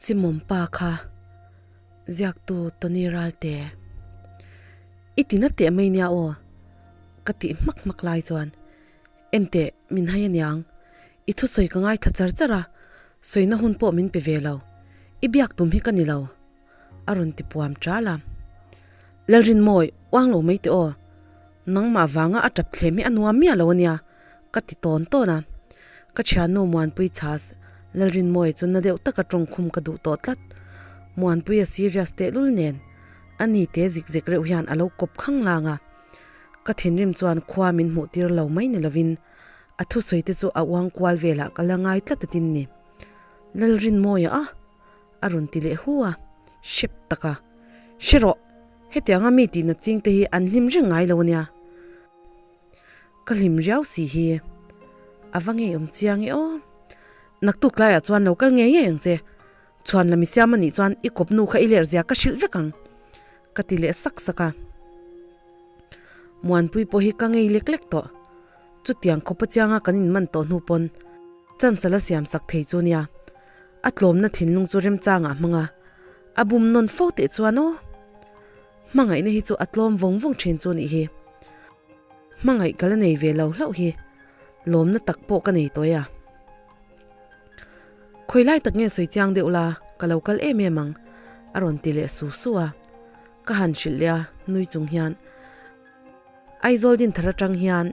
Chimawm pa kha ziaktu Tony Ralte i ti na teh mai nia aw ka tih hmak hmak lai chuan Enteh min hai aniang i thusawi ka ngaithla char char a sawina hun pawh min pe ve lo i biak tum hi ka ni lo a rawn ti puam ṭal a. Lalrinmawi, uang lo mai teh aw. Nangmah vanga a ṭap thlem hi a nuam miah lo ania, ka ti tawn tawn a. Ka thiannu Muanpui chhas, Lalrinmawia chu na deuh taka ṭawngkhum ka duh tawh tlat. Muanpui a serious tehlul nen, a ni te zik zek reuh hian a lo kawp khang lang a. Ka thinrim chuan khua min hmuh tir lo mai ni lovin, a thusawi te chu a uang kual velah ka la ngai tlat atin ni. Lalrinmawia a! A rawn ti leh hu a, hrep tak a, Hre rawh, hetianga mi tihna ching te hi an hlim reng ngai lo ania. Ka hlim riau si hi a va ngeiawm chiang e aw. Naktuk tlaiah chuan lo kal ngei ngei ang che, chhuan la mi siam anih chuan i kawp nu kha i ler zia ka hrilh vek ang, ka ti leh sak sak a. Muanpui pawh hi ka ngei lek lek tawh, chutiang khawpa chianga kan inman tawh hnu pawn chance la siam sak thei chu nia. A tlawmna thinlung chu remchangah hmang a, a bum nawn fo teh chuan aw. Hmangaihna hi chu a tlawm vawng vawng thin chu nih hi. Hmangaih ka la nei ve lo hlauh hi lawmna tak pawh ka nei tawih a. Khawi lai tak nge sawi chiang deuh la, ka lo kal em em ang, a rawn ti leh su su a. Ka han hrilh leh a, nui chung hian. Aizawl Dinthar atang hian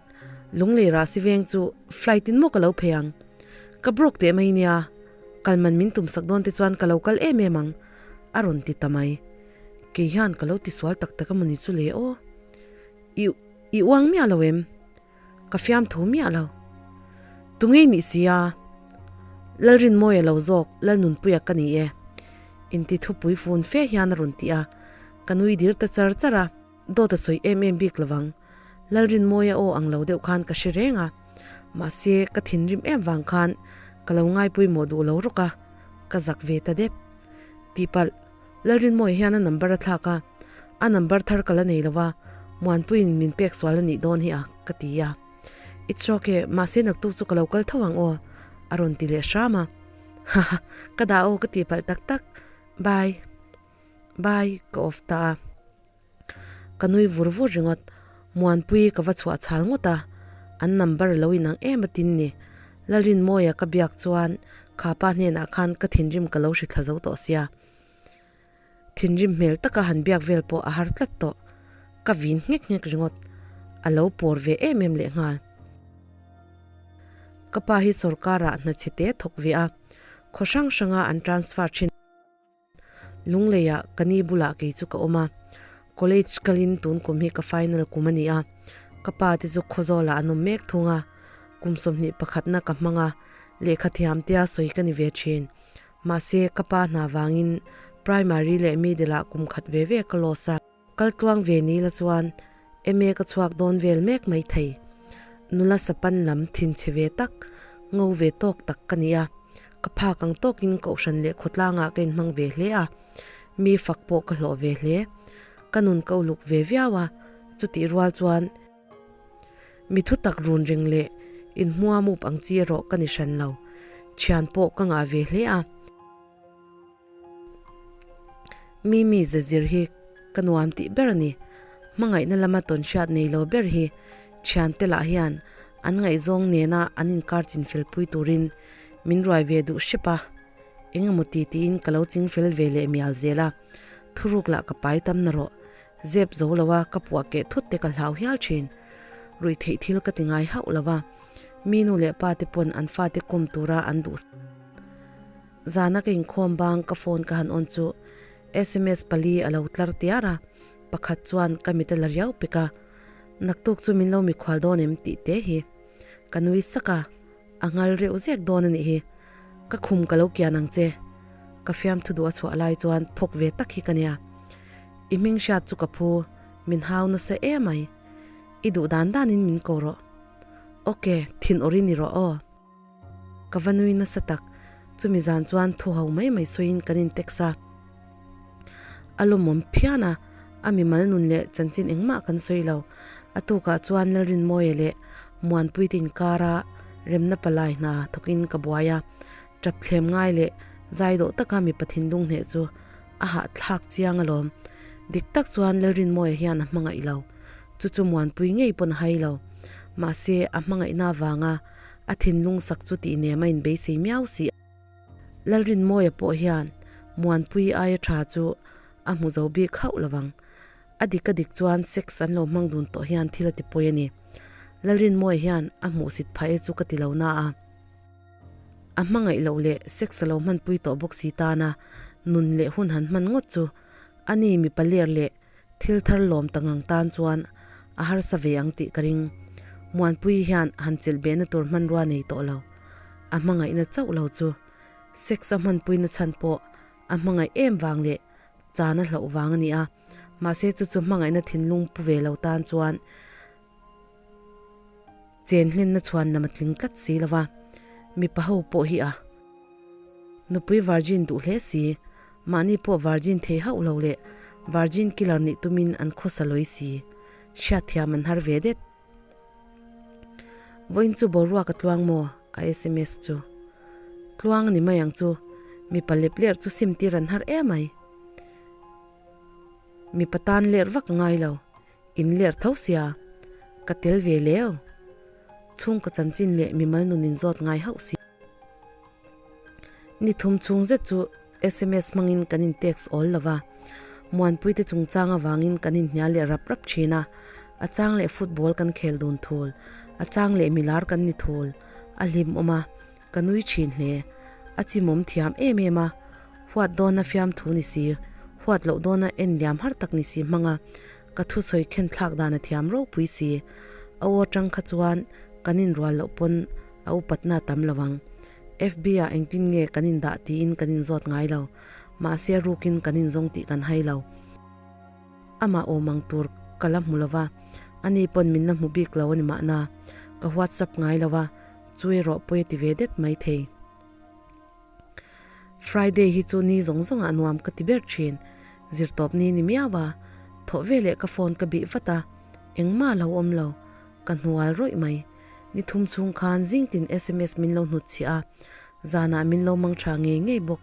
Lunglei Rahsi veng chu flight in maw ka lo phei ang. Ka broke teh mai nia, kal man min tum sak dawn te chuan ka lo kal em em ang, a rawn ti ta mai. Kei hian ka lo ti sual tak tak amawni chu le aw. I i uang miah lo em? Ka fiam thu miah lo. Tu ngei nih si a? Lalrinmawia lo zawk Lalnunpuia ka ni e. Inti thupui fun fe hian a rawn ti a, ka nui dir ta char char a. Dawt a sawi em em bik lovang. Lalrinmawia aw ang lo deuh khan ka hre reng a. Mahse, ka thinrim em vang khan ka lo ngaipawimawh duh lo rawk a, ka zak ve ta det. Tihpalh, Lalrinmawia hian a number a thlak a, a number thar ka la nei lo a, Muanpuiin min pek sual a nih dawn hi a, ka ti a. It's ok, mahse naktuk chu ka lo kal tho ang aw, a rawn ti leh hram a. Haha, ka dah aw ka tihpalh tak tak. Bye. Bye, ka off ta a. Ka nui vur vur ringawt. Muanpui ka va chhuah chhal ngawt a, an number lo inang em atin ni. Lalrinmawia ka biak chuan kha pa hnenah khan ka thinrim ka lo hri thla zo tawh sia. Thinrim hmel taka han biak vel pawh a har tlat tawh. Ka vin nghek nghek ringawt. A lo pawr ve em em lehnghal. Ka pa hi sawrkarah hna chhe te thawk ve a, khaw hrang hranga an transfer thin. Lungleiah ka ni bulah kei chu ka awm a, college kalin tun kum hi ka final kum a ni a, ka pa te chu Khawzawlah an awm mek thung a, kum 21 na ka hmang a, lehkha thiam tia sawi ka ni ve thin. Mahse, ka pa hna vangin primary leh middle ah kum khat ve ve ka loss a. Kal tluang ve ni la chuan MA ka chhuak dawn vel mek mai thei. Nula sapan lam thinchhe ve tak, ngo ve tawk tak ka ni a. Ka phak ang tawkin kohhran leh khawtlangah ka inhmang ve hle a. Mi fak pawh ka hlawh ve hle. Ka nun ka uluk ve viau a, chutih rual chuan mi thu tak run reng leh inhmuamup ang chi erawh ka ni hran lo. Thian pawh ka ngah ve hle a. Mi mi ze zir hi ka nuam tih ber a ni. Hmangaihna lama tawn hriat nei lo ber hi thiante lah hian an ngaihzawng nena an inkar chinfel pui turin min ruai ve duh hrep a. Eng emaw ti tiin ka lo chingfel ve leh mial zel a, thuruk lah ka pai tam na rawh. Zep zo lo a ka puah keh thut te ka hlau hial thin. Ruihtheih thil ka ti ngai hauh lo va, mi nu leh pa te pawn an fate kawm tura an duh. Zana ka inkhawm bang ka phone ka han on chu sms pali a lo tlar tiar a, pakhat chuan ka mit a la riau pek a, naktuk chu min lo mikhual dawn em tih te hi ka nui sak a, a ngal reuh zek dawn a nih hi, ka khum ka lo kian ang che, ka fiamthu duh a chhuah lai chuan phawk ve tak hi ka nia, i hming hriat chu ka phu, min hau nasa emai, i duh dan danin min ko rawh, ok thin awr i ni rawh aw. Ka va nui nasa tak, chumi zan chuan thu ho mai mai sawiin kan in text a. A lawmawm phian a, a mimal nun leh chanchin engmah kan sawi lo. A tukah chuan Lalrinmawia leh Muanpuite inkara remna palai hna thawkin ka buai a, tap thlem ngai leh Zai dawh taka mipa thinlung hneh chu a hahthlak chiang alawm. Dik tak chuan Lalrinmawia hian a hmangaih lo. Chu chu Muanpui ngei pawn a hai lo. Mahse, a hmangaihna avanga a thinlung sak chu tih nem a inbeisei miau si. Lalrinmawia pawh hian Muanpui aia tha chu a hmu zo bik hauh lo vang. A dik a dik chuan sex an lo hmang dun tawh hian thil a ti pawi a ni. Lalrinmawia hian a hmuhsit phah e chu ka ti lo na a. A hmangaih loh leh sex a lo hmanpui tawh bawk si tana nun leh hun han hman ngawt chu a ni mipa ler leh thil thar lawm ta ngang tan chuan a harsa ve ang tih ka ring. Muanpui hian han chelh behna tur hmanrua nei tawh lo. A hmangaihna chauh lo chu sex a hmanpuina chhan pawh a hmangaih em vang leh chan a hlauh vang a ni a, mahse chu chu hmangaihna thinlung pu ve lo tan chuan chen hlenna chhuan lam a tling tlat si lo va, mipa ho pawh hi a nupui virgin duh hle si, mahni pawh virgin thei hauh lo leh virgin killer nih tumin an khawsa lawi si, hriatthiam an har ve det. Vawiin chu boruak a tluang maw? A sms chu. Tluang a ni mai ang chu, mipa lep ler chu sim tir an har emai. Mipa tan ler vak a ngai lo, in ler tho sia, ka tel ve leu. Chhungkaw chanchin leh mimal nun in zawt ngai hauh si. Ni thum chhung zet chu sms hmangin kan in text awl lo va, Muanpuite chungchang avangin kan inhnial leh rap rap thin a, a chang leh football kan khel dun thul, a chang leh milar kan ni thul, a hlim awm a, ka nui thin hle. A chimawm thiam em em a, huat dawna fiamthu ni si, huat loh dawna en liam har tak ni si hmanga ka thusawi khen thlak dan a thiam ropui si. A aw atang kha chuan kan inrual loh pawn a upatna a tam lo ang. FB ah engtin nge kan indah tiin kan inzawt ngai lo. Mahse rukin kan inzawng tih kan hai lo. Amah awm ang tur ka la hmu lo va, ani pawn min la hmu bik lo a ni mahna. Ka WhatsApp ngai lo a, chu erawh pawi a ti ve det mai thei. Friday hi chu ni zawng zawngah nuam ka ti ber thin. Zirtawp ni ni miau a, thawh veleh ka phone ka bih vat a, engmah a lo awm lo. Ka hnual rawih mai. Ni thum chhung khan zing tin sms min lo hnut chhiah a, zanah min lo mang tha ngei ngei bawk.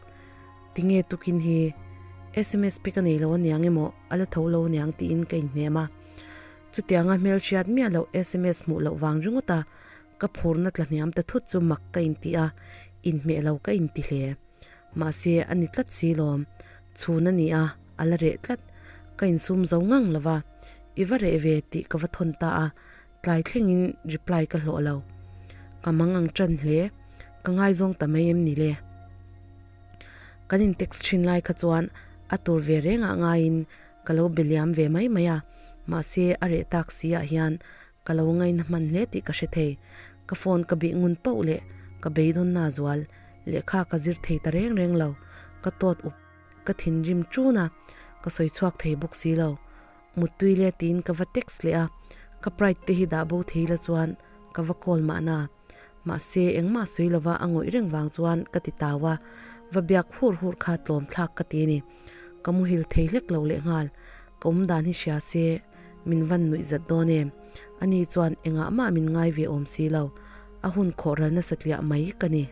Tinge tukin hi sms pe ka nei lo aniang emaw a la tho lo aniang tiin ka inhnem a. Chutianga hmelhriat miah loh sms hmuh loh vang ringawt a, ka phurna tla hniam ta thut chu mak ka inti a, inhmeh lo ka inti hle. Mahse a ni tlat si lawm, chhun a ni a, a la reh tlat. Ka insum zo ngang lo va, i va reh ve tih ka va thawn ta a, tlai thlengin reply ka hlawh lo. Ka mang ang tan hle, ka ngaizawng ta mai em ni le? Kan in text thin lai kha chuan a tur ve rengah ngaiin ka lo be liam ve mai mai a, mahse a reh tak si ah hian Ka lo ngaina hman hle tih ka hre thei. Ka phone ka bih ngun pauh leh ka beidawnna zual lehkha ka zir thei ta reng reng lo. Ka tawt up ka thinrim ṭun a, ka sawi chhuak thei bawk si lo. Muttui le tiin ka va text leh a, ka pride te hi dah bo thei la chuan ka va call mahna. Mahse engmah sawi lova a ngawih reng vang chuan ka ti tau a, va biak hur hur kha tlawm thlak ka ti a ni. Ka muhil thei hlek lo lehnghal, ka awm dan hi hria se min van nuih zat dawn em? Ani chuan engah mah min ngai ve awm si lo, a hun khawh ral nasa tliah mai ka ni.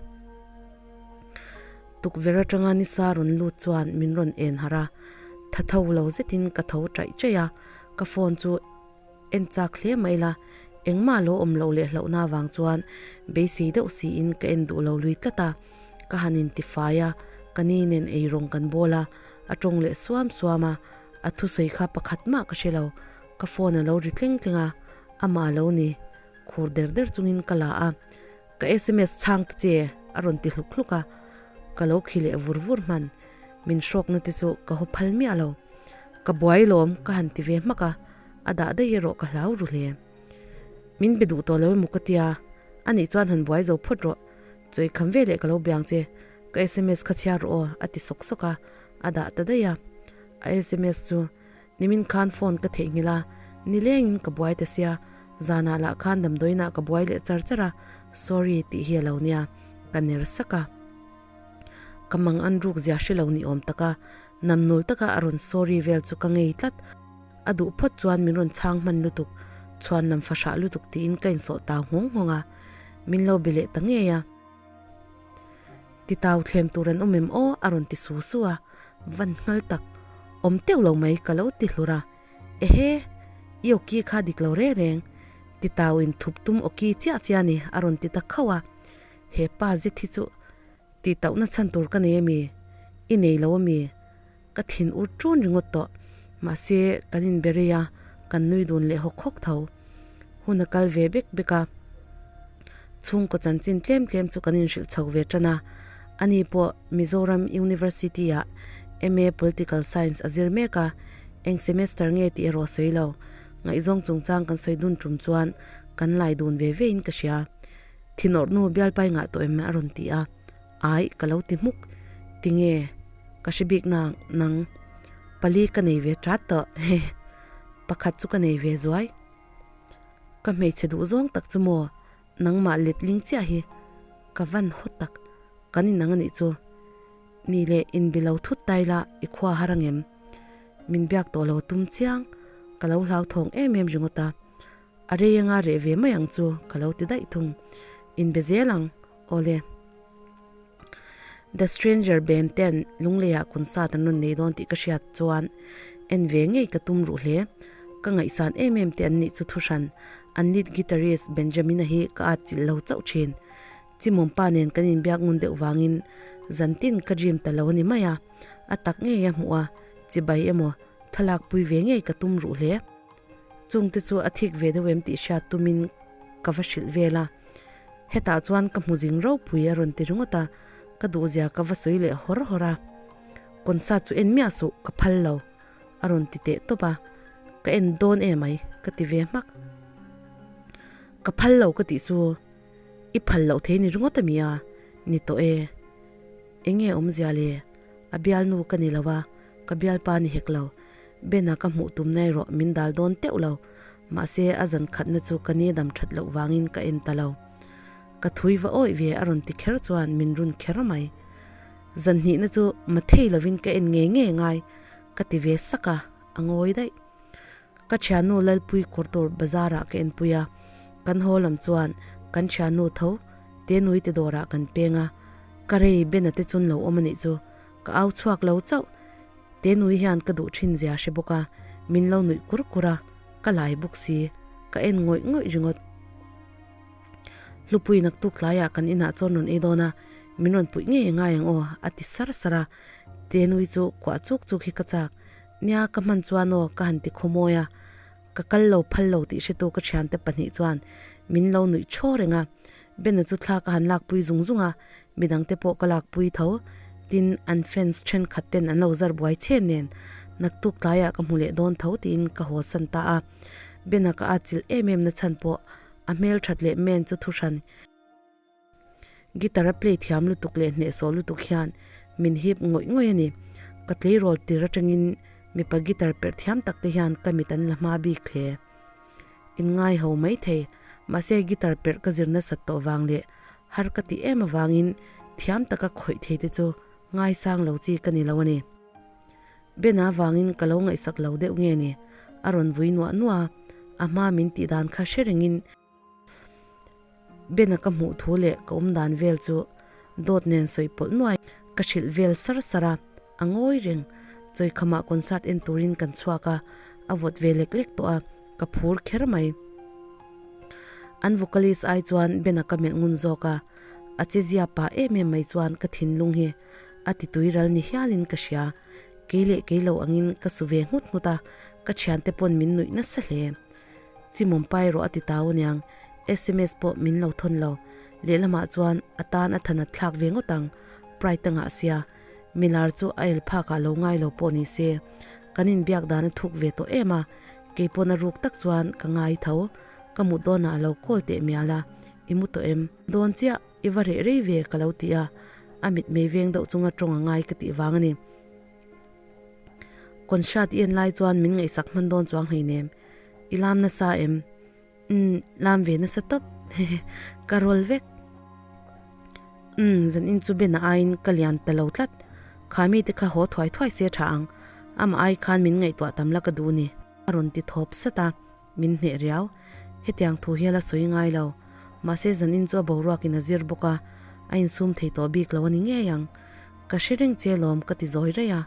Tukverh atanga nisa rawn lut chuan min rawn en harh a, tha tho lo zetin ka tho chaih chaih a, ka phone chu En chak hle mai la, engmah lo awm loh leh hlauhna avang chuan beisei deuh siin ka en duh lo lui tlat a, ka han intifai a, ka ni nen eirawng kan bawl a, a tawng leh suam suam a, a thusawi kha pakhat mah ka hre lo, ka phone a lo ri tleng tleng a, amah a lo ni, khur der der chungin ka la a, ka sms chhang ta che a rawn ti hluk hluk a, ka lo khi leh vur vur hman, min hrawkna te chu ka haw phal miah lo, ka buai lawm ka han ti ve hmak a. A dah daih erawh ka hlau ru hle. Min be duh tawh lo emaw ka tia, anih chuan han buai zo phawt rawh. Chawi kham ve leh ka lo biang che, ka sms kha chhiar rawh aw a ti sawk sawk a, a dah ta daih a. A sms chu nimin khan phone ka theihnghilh a, nilengin ka buai ta sia, zanah lah khan damdawiinah ka buai leh char char a, sorry tih hi a lo nia, ka ner sak a. Ka mang an ruk zia hre lo ni awm taka namnul taka a rawn sorry vel chu ka ngei tlat. A duh phawt chuan min rawn chhang hman lutuk, chhuan lam fahrah lutuk tiin ka insawh tau nghawng nghawng a, min lo be leh ta ngei a. Titau thlem tur an awm em aw a rawn ti su su a, van nghal tak, awm teuh lo mai ka lo ti hlur a, ehe, i awki kha dik lo reng reng, titau in thup tum awki chiah chiah a ni a rawn ti ta khauh a, he pa zet hi chu titauhna chhan tur ka nei ami, i nei lo ami? Ka thin ur ṭun ringawt tawh, mahse kan inbe rei a, kan nui dun leh hawk hawk tho. Hun a kal ve bek bek a, chhungkaw chanchin tlem tlem chu kan inhrilh chho ve ṭan a. Ani pawh Mizoram University-ah MA Political Science a zir mek a, eng semester nge tih erawh sawi lo. Ngaihzawng chungchang kan sawi dun ṭum chuan kan lai dun ve vein ka hria. Thinawrhnu bialpai ngah tawh em a rawn ti a. Ai, ka lo ti hmuk. Tinge? Ka hre bik nang, nang. Pali ka nei ve tat tawh, he. Pakhat chu ka nei ve zuai. Ka hmeichhe duh zawng tak chu maw, nangmah letling chiah hi. Ka van haw tak, kan inang anih chu. Ni leh inbi lo thut tai la, i khua har angem? Min biak tawh lo tum chiang, ka lo hlauthawng em em ringawt a. A rei anga reh ve mai ang chu, ka lo ti daih thung. Inbe zel ang. Awle. The Stranger band ten Lungleiah concert an rawn nei dawn tih ka hriat chuan en ve ngei ka tum ruh hle. Ka ngaihsan em em te an nih chu thuhran an lead guitarist Benjamin-a hi ka at chilh lo chauh thin. Chimawmpa nen kan inbiak ngun deuh vangin zantin ka dream ta lo a ni mai a, a tak ngei a hmuh a, chibai emaw thlalak pui ve ngei ka tum ruh hle. Chungte chu a thik ve deuh em tih hriat tumin ka va hrilh vel a. Hetah chuan ka hmu zing ropui a rawn ti ringawt a, ka duhzia ka va sawi leh hawr hawr a. Concert chu en miah suh, ka phal lo a rawn ti teh tawp a, ka en dawn em ai ka ti ve hmak. Ka phal lo ka tih chu i phal loh thei ni ringawt a mi a, ni tawh e. Enge awmzia le, a bialnu ka ni lo a, ka bialpa ni hek lo, Ben-a ka hmuh tumna erawh min dal dawn teuh lo, mahse a zan khatna chu ka ni dam that loh vangin ka en ta lo. Ka thui va awih ve a rawn ti kher chuan min run kher mai. Zan hnihna chu mathei lovin ka en ngei ngei ngai ka ti ve sak a, a ngawi daih. Ka thiannu Lalpui kawr tur bazar ah ka enpui a, kan haw lam chuan kan thiannu tho Tenui te dawrah kan peng a, ka rei Ben-a te chun lo awm a nih chu ka au chhuak lo chauh. Tenui hian ka duh thin zia hre bawk a, min lo nuih kur kur a, ka lai bawk si, ka en ngawih ngawih ringawt. Hlupui naktuk tlaiah kan inah chuan rawn ei dawn a, min rawn puih ngei ngai ang aw a ti sar sar a, Tenui chu kuah chuk chuk hi ka chak, nia ka hman chuan aw ka han ti khawmawi a, Ka kal lo phal lo tih hretu ka thiante pahnih chuan min lo nuih thaw reng a, Bena chu thla ka han lakpui zung zung a, midangte pawh ka lakpui tho. Tin, an fans thenkhat ten an lo zar buai chhe nen naktuk tlaiah ka hmu leh dawn tho tiin ka haw san ta a. Bena ka atchilh em em na chhan pawh a hmelthat leh men chu thuhran. Guitar a play thiam lutuk leh hnehsawh lutuk hian min hip ngawih ngawih a ni. Ka tleirawl tir atangin mipa guitar perh thiam tak te hian ka mit an la hma bik hle. Inngai ho mai thei, mahse guitar perh ka zir nasat tawh vang leh har ka tih em avangin thiam taka khawih thei te chu ngaisang lo chi ka ni lo a ni. Bena vangin ka lo ngaihsak lo deuh nge ni, a rawn vui nuah nuah a, a hma min tih dan kha hre rengin, Bena ka hmuh thu leh ka awm dan vel chu dawt nen sawi pawlh nuai ka hrilh vel sar sar a, a ngawi reng. Chawikhamah concert en turin kan chhuak a, a vawt ve lek lek tawh a, ka phur kher mai. An vocalist ai chuan Bena ka melh ngun zawk a, a che zia pah em em mai chuan ka thinlung hi a ti tui ral ni hialin ka hria. Kei leh kei lo angin ka su ve nghut nghut a, ka thiante pawn min nuih nasa hle. Chimawm pai rawh a ti tau aniang, sms pawh min lo thawn lo. Lehlamah chuan a tan a thanat thlak ve ngawt ang, Pride a ngah sia. Milar chu a el phakah lo ngai lo pawh ni se. Kan inbiak dan a thuk ve tawh em a, kei pawn a ruk tak chuan ka ngai tho. Ka mut dawnah a lo call teh mial a, I mu tawh em? Dawn chiah, i va reh rei ve ka lo ti a, a mitmei veng deuh chunga tawng a ngai ka tih vang a ni. Concert i en lai chuan min ngaihsak hman dawn chuang hleinem. I lam nasa em? Umm, lam ve nasa tawp. Hehe, ka rawl vek. Umm, zan in chu Ben-a aiin ka lian ta lo tlat. Kha mite kha haw thuai thuai se tha ang. Amah ai khan min ngaihtuah tam la ka duh ni. A rawn ti thawp sat a, min hneh riau. Hetiang thu hi a la sawi ngai lo. Mahse zan in chu a boruakin a zir bawk a, A insum thei tawh bik lo a ni ngei ang. Ka hre reng che lawm ka ti zawi raih a,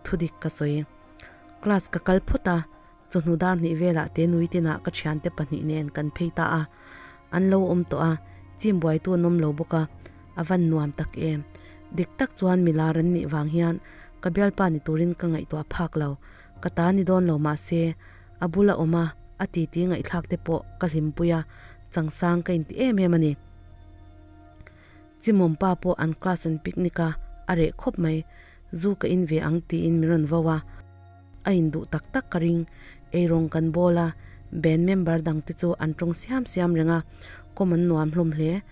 thudik ka sawi. Class ka kal phawt a, chawhnu dar hnih velah te nui tinah ka thiante pahnih nen kan phei ta a. An lo awm tawh a, chim buaitu an awm lo bawk a, a van nuam tak em. Dik tak chuan milar an nih vang hian ka bialpa ni turin ka ngaihtuah phak lo. Ka ta ni dawn lo mahse, a bula awm a, a titi ngaihthlak te pawh ka hlimpui a, changsang ka inti em em a ni. Chimawm pa pawh an class an picnic a, a reh khawp mai. Zu ka in ve ang tiin min rawn vo a. A in duh tak tak ka ring. Eirawng kan bawl a, band member dang te chu an tawng siam siam reng a, kawm an nuam hlawm hle.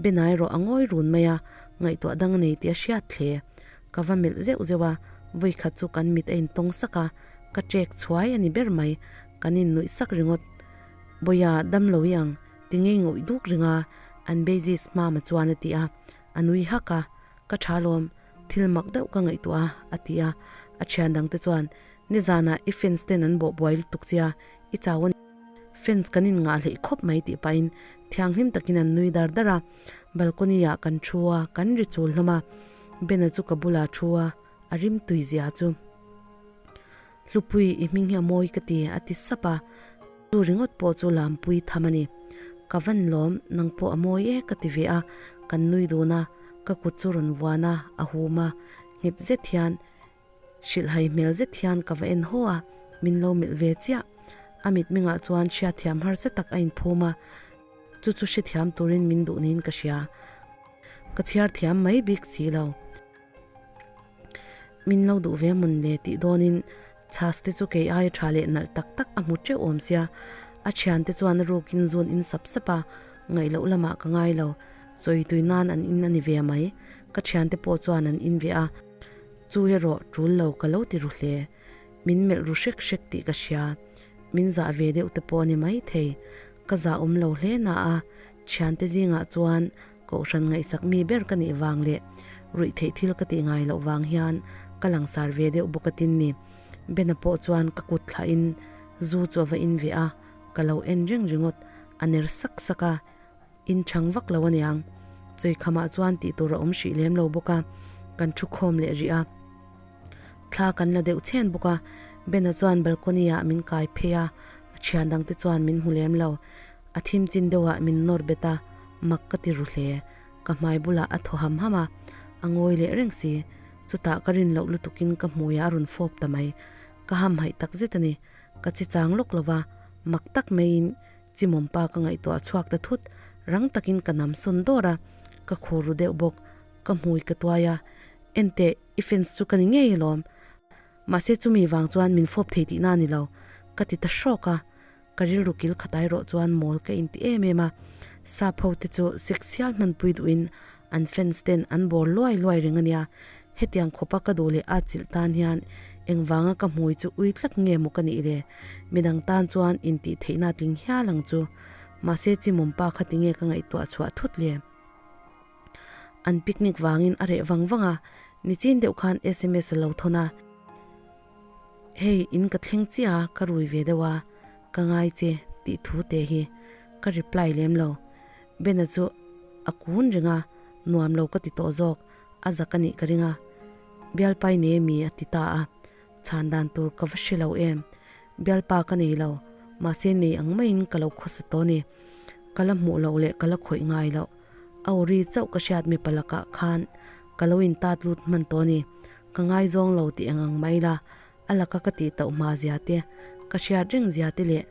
Benai erawh a ngawi run mai a, ngaihtuah dang a nei tih a hriat hle. Ka va melh zeuh zeuh a, vawikhat chu kan mit a intawng sak a, ka ṭek chhuai a ni ber mai. Kan innuih sak ringawt. Bawiha, damlo i ang. Ti ngei ngawih duk ring a, an basis hmama chuan a ti a, a nui hak a, Ka tha lawm, thil mak deuh ka ngaihtuah a, a ti a, a thian dang te chuan, Nizanah i fans ten an bawh buai lutuk che a, i chau a ni. Fans kan in ngah hleih khawp mai tih pahin thianghlim takin an nui dar dar a, balcony ah kan thu a, kan ri chul hlawm a, Bena chu ka bulah thu a, a rim tui zia chu. Hlupui i hming hi a mawi ka ti, a ti sap a. Chu ringawt pawh chu lampui tham a ni. Ka van lawm, nang pawh a mawi e ka ti ve a, kan nui dun a, ka kut chu rawn vuan a, a hum a, nghet zet hian, hrilhhai hmel zet hian ka va en haw a, min lo melh ve chiah. A mitmingah chuan hriatthiam harsa tak a inphum a, chu chu hrethiam turin min duh niin ka hria. Ka chhiar thiam mai bik si lo. Min lo duh ve mun le tih dawnin chhas te chu kei aia tha leh nalh tak tak a hmu teuh awm sia. A thian te chuan a rukin zun in sap sap a, ngaih loh lamah ka ngai lo. Chawi tui nan an in a ni ve mai. Ka thian te pawh chuan an in ve a, chu erawh tul lo ka lo ti ru hle. Min melh ru hrek hrek tih ka hria. Min zah ve deuh te pawh a ni mai thei. Ka zah awm lo hle na a, thiante zingah chuan Kohhran ngaihsak mi ber ka nih vang leh ruih theih thil ka tih ngai loh vang hian ka langsar ve deuh bawk a tin ni. Bena pawh chuan ka kut thlahin zu chu a va in ve a, ka lo en reng ringawt, a ner sak sak a, in chhang vak lo aniang. Chawikhamah chuan tih tur a awm hrih lem lo bawk a, kan thu khawm leh rih a. Thla kan la deuh chhen bawk a, Bena chuan balcony ah min kai phei a, a thian dangte chuan min hmu lem lo. A thim chin deuhah min nawr bet a, mak ka ti ru hle. Ka hmai bulah a thaw ham ham a, a ngawi leh reng si. Chutah ka rin loh lutukin ka hmuiah a rawn fawp ta mai. Ka hamhaih tak zet a ni. Ka chi chang lawk lo va, mak tak maiin chimawm pa ka ngaihtuah chhuak ta thut. Rang takin ka nam sawn dawr a, ka khur ru deuh bawk. Ka hmui ka tuai a, Enteh, i fans chu ka ni ngei alawm. Mahse chumi vang chuan min fawp thei tihna a ni lo, ka ti ta hrawk a. Ka rilru kil khat ai rawh chuan mawl ka inti em em a, sap ho te chu sik sial hmanpui duhin an fans ten an bawr luai luai reng a nia. Hetiang khawpa ka duh leh a chilh tan hian engvanga ka hmui chu ui tlat nge maw ka nih le? Midang tan chuan intih theihna tling hial ang chu. Mahse chimawm pa kha tinge ka ngaihtuah chhuah thut le? An picnic vangin a reh vang vang a, nichin deuh khan sms a lo thawn a. Hei in ka thleng chiah a, ka rui ve deuh a, ka ngai che tih thu te hi ka reply lem lo. Bena chu a kun reng a, nuam lo ka ti tawh zawk, a zak a nih ka ring a. Bialpai nei ami a ti ta a, chhan dan tur ka va hre lo em. Bialpa ka nei lo, mahse nei ang maiin ka lo khawsa tawh a ni. Ka la hmuh loh leh ka la khawih ngai loh. A uri chauh ka hriat mipa lakah khan ka lo intat lut hman tawh a ni. Ka ngaizawng lo tih eng ang mai la, a laka ka tih tauh hma zia te, ka hriat reng zia te leh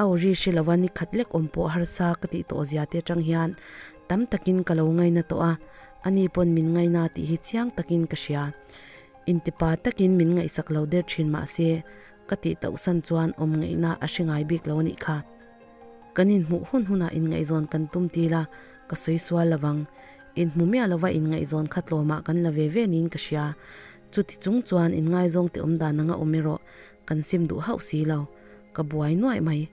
a uri hre lova ni khat lek awm pawh harsa ka tih tawh zia te atang hian tam takin ka lo ngaina tawh a, ani pawn min ngaina tih hi chiang takin ka hria. Intipa takin min ngaihsak lo der thin mah se, ka tih tauh san chuan awm ngaihna a hre ngai bik lo a nih kha. Kan inhmuh hun hunah inngaihzawn kan tum ti la, ka sawi sual lo vang. Inhmu miah lova inngaihzawn kha tlawmah kan la ve ve niin ka hria. Chuti chung chuan inngaizawng te awm dan anga awm erawh kan sim duh hauh si lo. Ka buai nuaih mai.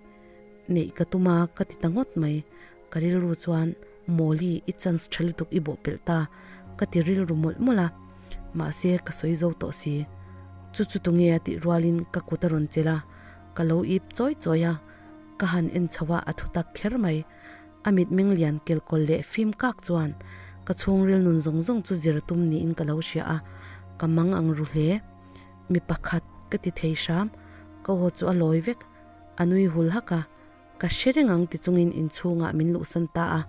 Neih ka tum a, ka ti ta ngawt mai. Ka rilru chuan, Mawli, i chance tha lutuk i bawh pelh ta, ka ti rilru mawlh mawlh a. Mahse, ka sawi zo tawh si. Chu chu tunge a tih rualin ka kut a rawn chelh a, ka lo ip chawi chawi a. Ka han en chho a, a thu tak kher mai. A mitmeng lian kelkawl leh fim kak chuan Ka chhungril nun zawng zawng chu zir tum niin ka lo hria a, ka mang ang ru hle. Mi pakhat ka ti thei hram, ka aw chu a lawi vek. A nui hul hak a, ka hre reng ang ti chungin inchhungah min luhsan ta a.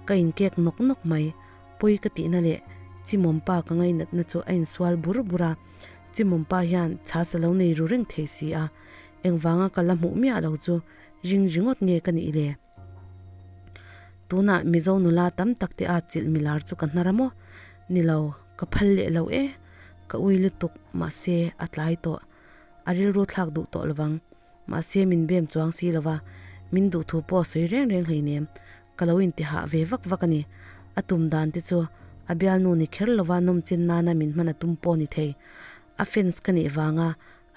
Ka inkek nawk nawk mai, pawi ka tihna leh Chimawmpa ka ngainatna chu a insual bur bur a. Chimawmpa hian chhas a lo nei ru reng thei si a, engvanga ka la hmuh miah lo chu ring ringawt nge ka nih le? Tunah Mizo nula tam tak te a chilh milar chu ka hnar a maw? Ni lo, ka phal leh lo e, ka ui lutuk, mahse a tlai tawh. A rilru thlak duh tawh lovang, mahse min bem chuang si lova, min duh thu pawh a sawi reng reng hleinem, ka lo intihah ve vak vak a ni. A tum dan te chu a bialnu ni kher lova nawmchin nana min hman a tum pawh ni thei. A fans ka nih vanga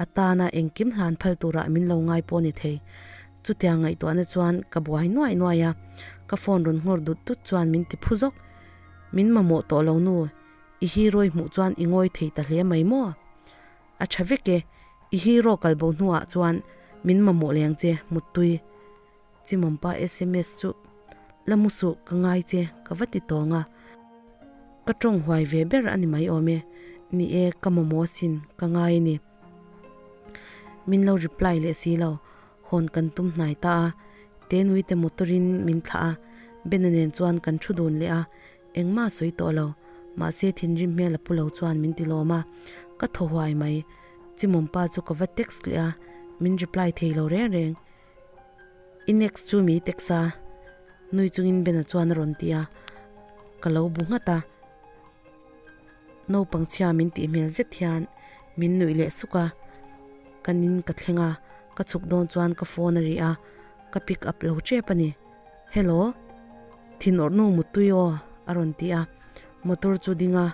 a tana engkim hlan phal turah min lo ngai pawh ni thei. Chutiang ngaihtuahna chuan ka buai nuai nuai a, ka phone rawn nghawr dut dut chuan min ti phu zawk. Min mamawh tawh lo nu, i hero i hmuh chuan i ngawi thei ta hle mai maw? A tha vek e, i hero kal bo hnuah chuan min mamawh leng che, muttui. Chimawmpa sms chu la mu suh ka ngai che ka va ti tawng a, ka tawng huai ve ber a ni mai awm e, ni e ka mamawh asin ka ngai a ni. Min lo reply leh si lo, hawn kan tum hnai ta a, Tenuite motor in min thlah a, Bena nen chuan kan thu dun leh a, engmah a sawi tawh lo, mahse thinrim hmel a pu lo chuan min ti lawm a, ka thaw huai mai, Chimawmpa chu ka va text leh a, min reply thei lo reng reng. I next chu mi text a, nui chungin Bena chuan a rawn ti a, ka lo bu nghat a, naupang chhia min tih hmel zet hian min nuih leh suk a, ka nin ka thleng a, ka chhuk dawn chuan ka phone a ri a, ka pick up lo tep a ni, Hello, thinawrh nu muttui aw a rawn ti a, motor chu ding a,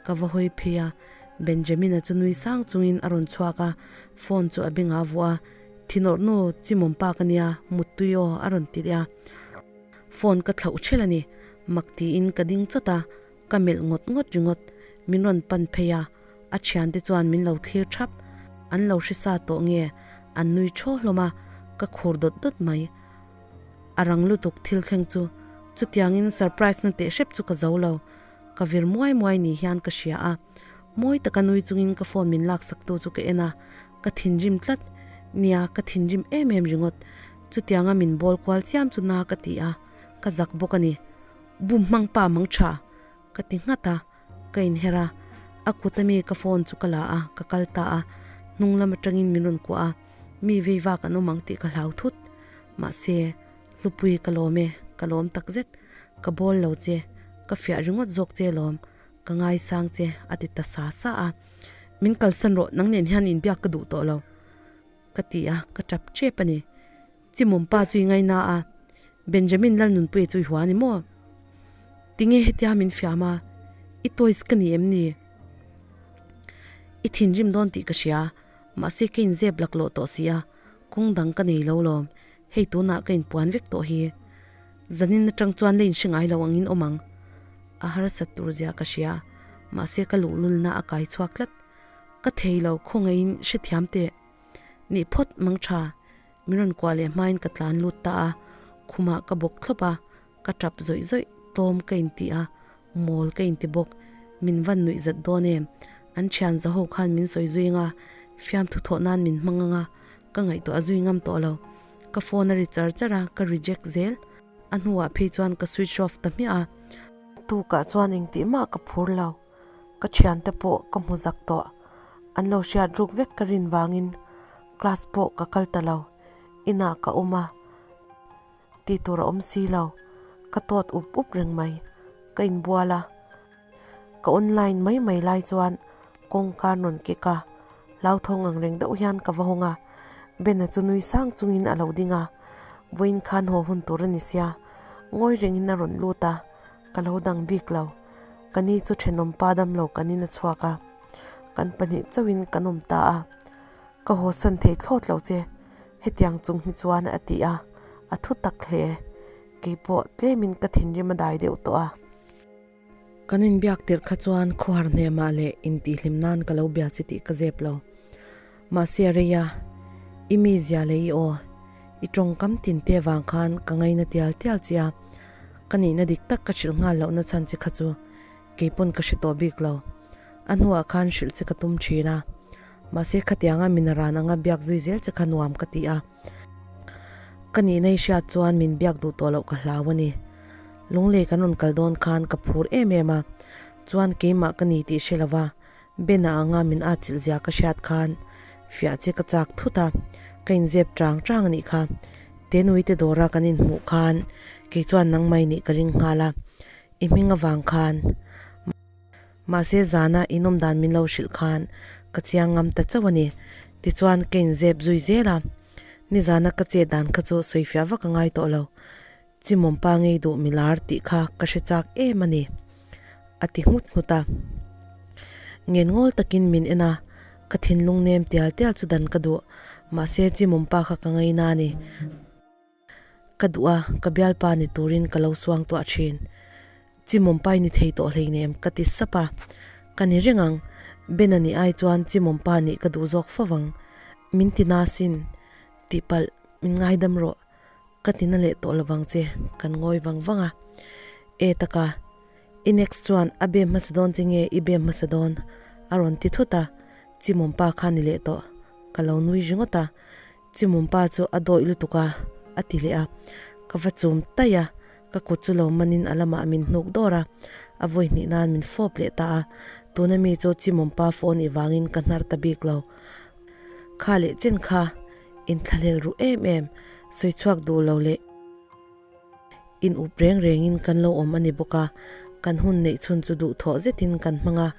ka va hawi phei a, Benjamin-a chu nui sang chungin a rawn chhuak a, phone chu a bengah a vuah a, Thinawrh nu Chimawm pa ka nia, muttui aw a rawn ti leh a. Phone ka thlauh ṭhelh a ni, mak tiin ka ding chawt a, ka melh ngawt ngawt ringawt. Min rawn pan phei a, a thiante chuan min lo thlir ṭhap. An lo hrisa tawh nge, an nui ṭhaw hlawm a, ka khur dawt dawt mai. A rang lutuk thil thleng chu, chutiangin surprise na teh hrep chu ka zo lo. Ka vir muai muai ni hian ka hria a, mawi taka nui chungin ka phone min laksaktu chu ka en a, Ka thinrim tlat. Nia, ka thinrim em em ringawt. Chutianga min bawl kual chiam chu na ka ti a, ka zak bawk a ni. Bum hmang pa mang tha! Ka ti nghat a, ka inher a. A kut ami ka phone chu ka la a, ka kal ta a. Hnung lam atangin min rawn kuah a, mi vei vak an awm ang tih ka hlau thut. Mahse, Hlupui ka lawm e, ka lawm takzet. Ka bawl lo che, ka fiah ringawt zawk che lawm. Ka ngaisang che, a ti ta sa sa a. Min kalsan rawh, nang nen hian inbiak ka duh tawh lo, ka ti a, ka tap tep a ni. Chimawm pa chu i ngaina a, Benjamin Lalnunpuia chu i hua a ni maw? Tinge hetia min fiam a, i toys ka ni em ni? I thinrim dawn tih ka hria, mahse ka inzep laklawh tawh si a, kawng dang ka nei lo lawm, hei tunah ka inpuan vek tawh hi. Zanin atang chuan la inhre ngai lo angin awm ang. A harsat tur zia ka hria, mahse ka luhlulna a kai chhuak tlat. Ka thei lo, khawngaihin hrethiam teh. Nih phawt mang tha, min rawn kuah leh hmain ka tlan lut ta a, khumah ka bawk thlawp a, ka tap zawih zawih, tlawm ka inti a, mawl ka inti bawk. Min van nuih zat dawn em? An thian zaho khan min sawi zui anga, fiamthu thawh nan min hmang anga, ka ngaihtuah zui ngam tawh lo. Ka phone a ri char char a, ka reject zel. A hnuah phei chuan ka switch off ta hmiah a. Tukah chuan engtih mah ka phur lo. Ka thiante pawh ka hmu zak tawh. An lo hriat ruk vek ka rin vangin class pawh ka kal ta lo. Inah ka awm a, tih tur a awm si lo. Ka tawt up up reng mai. Ka inbual a. Ka online mai mai lai chuan kawngka an rawn kek a, hlauthawng ang reng deuh hian ka va hawng a, Bena chu nui sang chungin a lo ding a, vawiin khan haw hun tur a ni sia, ngawi rengin a rawn lut a, ka lo dang bik lo, ka ni chu thenawm pa dam lo kanin a chhuak a, kan pahnih chauhin kan awm ta a, ka haw san thei thlawt lo che, hetiang chung hi chuan a ti a, a thu tak hle, keipawh tlemin ka thinrim a dai deuh tawh a. Kan inbiak tirh kha chuan khawhar hnemah leh intihhlim nan ka lo bia che tih ka zep lo. Mahse a rei a, i mizia leh i aw, i tawngkam tinte vang khan ka ngaina tial tial che a. Ka nihna dik tak ka hrilh nghal lohna chhan che kha chu kei pawn ka hre tawh bik lo. A hnuah khan hrilh che ka tum thin a. Mahse khatianga min ran anga biak zui zel che kha nuam ka ti a. Ka nihna i hriat chuan min biak duh tawh loh ka hlau a ni. Lunglei kan rawn kal dawn khan ka phur em em a, chuan keimah ka ni tih hre lova Bena anga min atchilh zia ka hriat khan fiah che ka chak thut a, ka inzep chang chang a nih kha. Tenuite dawra kan inhmuh khan kei chuan nangmah nih ka ring nghal a, i hming avang khan. Mahse zana inawm dan min lo hrilh khan ka chiang ngam ta chauh a ni. Tichuan ka inzep zui zel a, nizana ka chet dan kha chu sawifiah vak a ngai tawh lo. Chimawmpa ngei duh milar tih kha ka hre chak em a ni, a ti nghut nghut a. Ngen ngawl takin min en a, ka thinlung nem tial tial chu dan ka duh, mahse Chimawmpa kha ka ngaina a ni. Ka duh a, ka bialpa ni turin ka lo suang tuah thin. Chimawmpa i ni thei tawh hleinem ka ti sap a, ka ni reng ang, Ben-a nih ai chuan Chimawmpa nih ka duh zawk fo vang, min ti na sin, tihpalh min ngaidam rawh. Ka ti na leh tawh lovang che, kan ngawi vang vang a. E taka, i next chuan a bem hmasa dawn che nge i bem hmasa dawn? a rawn ti thut a, Chimawmpa kha ni leh tawh, ka lo nui ringawt a. Chimawmpa chu a dawih lutuk a, a ti leh a. Ka va chum taih a, ka kut chu lo manin a lamah min hnuk dawr a, a vawi hnih nan min fawp leh ta a. Tuna mi chu Chimawmpa phone i vangin ka hnar ta bik lo. Kha leh chen kha Inthlahlel ruh em em, sawi chhuak duh lo leh in up reng rengin kan lo awm a ni bawk a, kan hun neih chhun chu duhthawh zetin kan hmang a,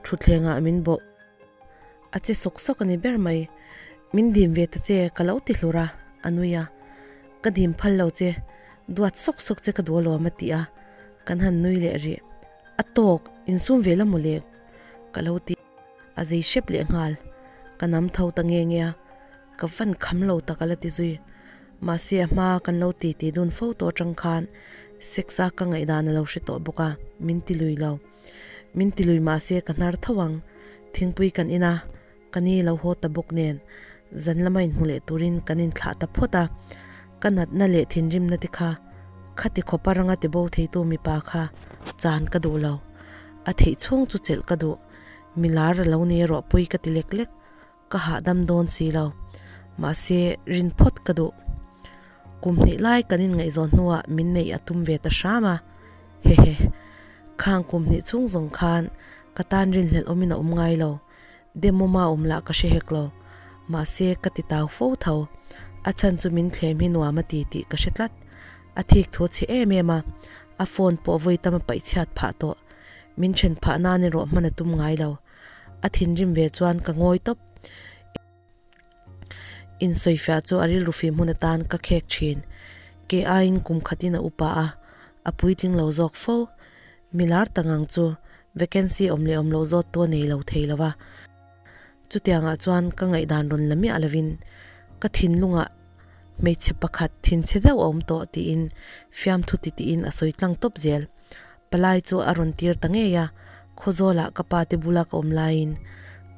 thutthlengah min bawh a che sawk sawk a ni ber mai. Min dim ve ta che ka lo ti hlur a, a nui a, ka dim phal lo che, duat sawk sawk che ka duh alawm a ti a, kan han nui leh rih. A tawk, insum ve la mawle ka lo ti. A zei hrep leh nghal. Ka nam tho ta nge nge a, ka van kham lo tak a la ti zui. Mahse a hma kan lo ti ti dun fo tawh atang khan sex a ka ngaihdan a lo hre tawh bawk a, min ti lui lo. Min ti lui mahse ka hnar tho ang. Thingpui kan in a, ka ni lo haw ta bawk nen zan lama inhmu leh turin kan inthlah ta phawt a. Ka natna leh thinrimna te kha khati khawpa ranga ti bo theitu mipa kha chan ka duh lo. A theih chhung chu chelh ka duh. Milar a lo ni erawh pui ka ti lek lek, ka hahdam dawn si lo. Mahse, rin phawt ka duh. Kum hnih lai kan inngaihzawn hnuah min neih a tum ve ta hram a, hehe. Khang kum hnih chhung zawng khan ka tan rinhlelh awmin a awm ngai lo. Demawma awm lah ka hre hek lo. Mahse, ka ti tau fo tho. A chhan chu min thlem hi nuam a ti tih ka hre tlat. A thik thu chhe em em a, a phone pawh vawi tam a paih chhiat phah tawh. Min then phah nan erawh hman a tum ngai lo. A thinrim ve chuan ka ngawi tawp. Insawifiah chu a rilru fim hun atan ka khek thin. Ke aiin kum khatin a upa a, a puitling lo zawk fo. Milar ta ngang chu vacancy awm leh awm loh zawt tu a nei lo thei lo va. Chutiangah chuan ka ngaihdan rawn la miah lovin ka thinlungah hmeichhe pakhat thinchhe deuh a awm tawh tiin fiamthu titihin a sawi tlang tawp zel. Palai chu a rawn tir ta ngei a, Khawzawlah ka pa te bula ka awm laiin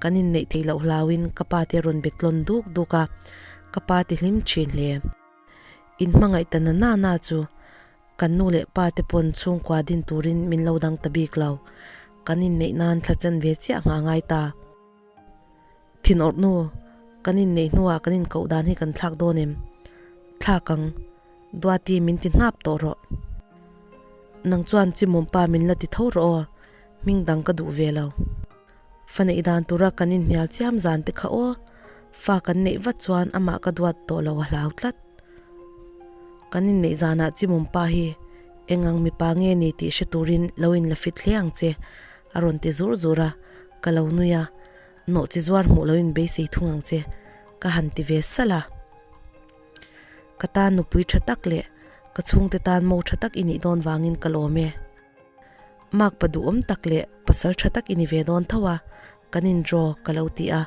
kan inneih theih loh hlauin ka pa te a rawn bet tlawn duk duk a, ka pa ti hlim thin hle. In hmangaih ta na na na chu kan nu leh pa te pawn chhungkua din turin min lo dang ta bik lo, kan inneih nan thla chen ve chiah nghah ngai ta. Thin awrh nu, kan inneih hnuah kan inkoh dan hi kan thlak dawn em? Thlak ang, Duati min ti hnap tawh rawh. Nang chuan Chimawmpa min la ti tho rawh aw, hming dang ka duh ve lo. Fa neih dan tura kan inhnial chiam zan te kha aw, fa kan neih vat chuan amah ka duat tawh lo a hlau tlat. Kan inneih zanah Chimawmpa hi eng ang mipa nge ni tih hre turin lo inla fit hle ang che, a rawn ti zur zur a, ka lo nui a. Nawh chi zuar hmuh loin beisei thung ang che, ka han ti ve salh a. Ka tan nupui tha tak leh ka chhungte tan mo tha tak i nih dawn vangin ka lawm e. Makpa duhawm tak leh pasal tha tak i ni ve dawn tho a, kan in draw ka lo ti a.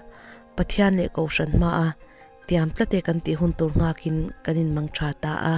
Pathian leh Kohhran hmaa tiam tlate kan tih hun tur nghakin kan inmang tha ta a.